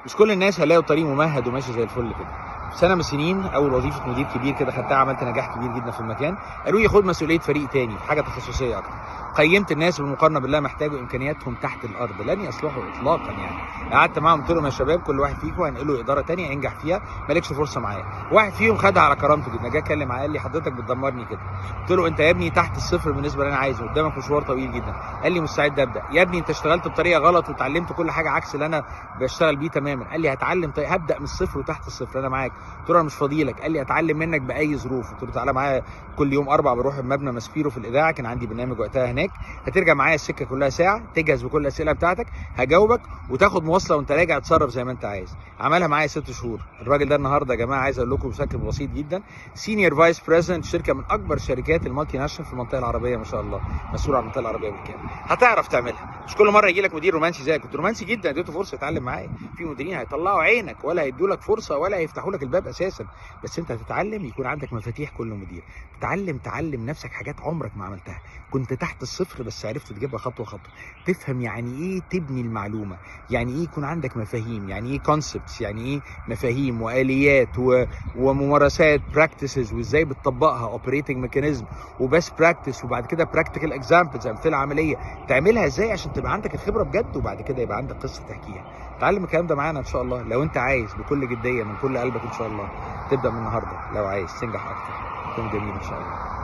مش كل الناس هيلاقوا طريق ممهد وماشي زي الفل كده. في سنة من السنين، اول وظيفة مدير كبير كده خدتها، عملت نجاح كبير جدا في المكان. قالوا لي خد مسؤولية فريق تاني في حاجة تخصصية اكتر. قيمت الناس بالمقارنة بالله محتاجه، امكانياتهم تحت الارض، لن يصلحوا اطلاقا. يعني قعدت معاهم قلت لهم يا شباب، كل واحد فيكم هنقله ادارة تانية ينجح فيها، مالكش فرصة معايا. واحد فيهم خدها على كرامته جدا، جه اتكلم معايا قال لي حضرتك بتدمرني كده. قلت له انت يا ابني تحت الصفر بالنسبة اللي انا عايزه، قدامك مشوار طويل جدا. قال لي مستعد ابدا. يا ابني انت اشتغلت بطريقة غلط وتعلمت كل حاجة عكس اللي انا بشتغل بيه تماما. قال لي هتعلم، طيب هبدا من الصفر وتحت الصفر، انا معاك. قلت له انا مش فاضيلك. قال لي اتعلم منك باي ظروف. قلت له تعالى معايا كل يوم اربع بروح المبنى ماسبيرو في الاذاعه، كان عندي برنامج وقتها هناك، هترجع معايا السكة كلها ساعه، تجهز بكل الاسئلة بتاعتك، هجاوبك، وتاخد مواصلة وانت راجع اتصرف زي ما انت عايز. عملها معايا 6 شهور. الراجل ده النهارده يا جماعه، عايز اقول لكم بشكل بسيط جدا، senior vice president شركة من اكبر شركات ال multinational في المنطقة العربيه، ما شاء الله، مسؤول عن المنطقة العربية بالكامل. هتعرف تعملها. مش كل مرة يجي لك مدير رومانسي زيك. كنت رومانسي جدا، اديته فرصة يتعلم معايا. في مديرين هيطلعوا عينك ولا هيدوا لك فرصة ولا هيفتحوا لك الباب اساسا، بس انت هتتعلم، يكون عندك مفاتيح كل مدير. تتعلم، تعلم نفسك حاجات عمرك ما عملتها. كنت تحت الصفر بس عرفت تجيبها خطوة خطوه. تفهم يعني ايه تبني المعلومه، يعني ايه يكون عندك مفاهيم، يعني ايه concepts، يعني ايه مفاهيم واليات وممارسات practices، وازاي بتطبقها operating mechanism و best practice، وبعد كده practical examples، امثلة عملية تعملها ازاي عشان تبقى عندك الخبرة بجد، وبعد كده يبقى عندك قصة تحكيها. تعلم الكلام ده معانا ان شاء الله لو انت عايز بكل جدية من كل قلبك ان شاء الله تبدا من النهارده، لو عايز تنجح اكتر. يوم جميل ان شاء الله.